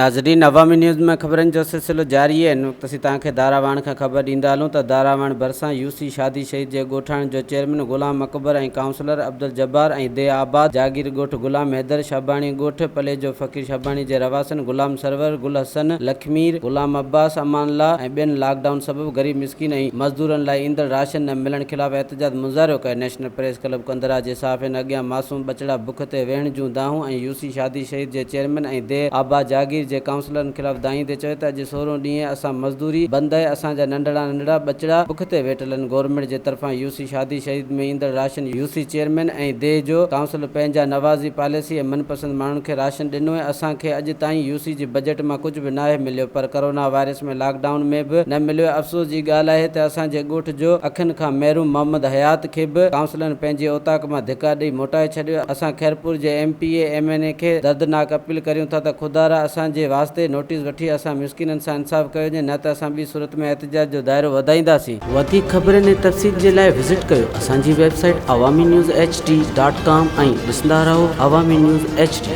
ناظرين عوامي نيوز ۾ خبرن جو سلسلو جاري آهي هن وقت اسين توهان کي داراواڻ کان خبر ڏيندا هلون ته داراواڻ ڀرسان يو سي شادي شهيد جي ڳوٺاڻن جو چيئرمين غلام اڪبر ۽ ڪائونسلر عبدالجبار ۽ ديهه آباد جاگير ڳوٺ غلام حيدر شهباڻي ڳوٺ پليجو فقير شهباڻي جي رهواسين غلام سرور گل حسن لکمير غلام عباس امان الله ۽ ٻين لاڪ ڊائون سبب غريب مسڪين ۽ مزدورن لاء ايندڙ راشن نه ملڻ خلاف احتجاج مظاهرو ڪيو نيشنل پريس ڪلب ڪنڌرا جي صحافين اڳيان معصوم ٻچڙا بک تي ويهڻ جون دانهون ۽ يو سي شادي شهيد جي چيئرمين ۽ ديهه آباد جاگير جي ڪائونسلرن خلاف دانهيندي چيو ته اڄ سورهون ڏينهن اسان مزدوري بند آهي اسان جا ننڍڙا ننڍڙا ٻچڙا بک تي ويٺل آهن گورنمينٽ جي طرفان يو سي شادي شهيد ۾ ايندڙ راشن يو سي چيئرمين ۽ ديهه جو ڪائونسلر پنهنجا نوازي پاليسي ۽ من پسند ماڻهن کي راشن ڏنو ۽ اسان کي اڄ تائين يو سي جي بجيٽ مان ڪجهه به ناهي مليو پر ڪرونا وائرس ۾ لاڪ ڊائون ۾ به نه مليو افسوس جي ڳالهه آهي ته اسان جي ڳوٺ جو اکين کان محروم محمد حيات کي به ڪائونسلرن پنهنجي اوطاق مان ڌڪا ڏئي موٽائي ڇڏيو، اسان خيرپور جي M P A, M N A کي دردناڪ اپيل ڪريون ٿا ته خدارا اسان جي واسطي نوٽيس وٺي اسان مسڪينن سان انصاف ڪيو وڃي نه ته اسان ٻي صورت ۾ احتجاج جو دائرو وڌائينداسين. وڌيڪ خبرن ۽ تفصيل جي لاء وزٽ ڪيو اسان جي website Awami news H D dot com ۽ ڏسندا رهو عوامي نيوز ايڇ ڊي.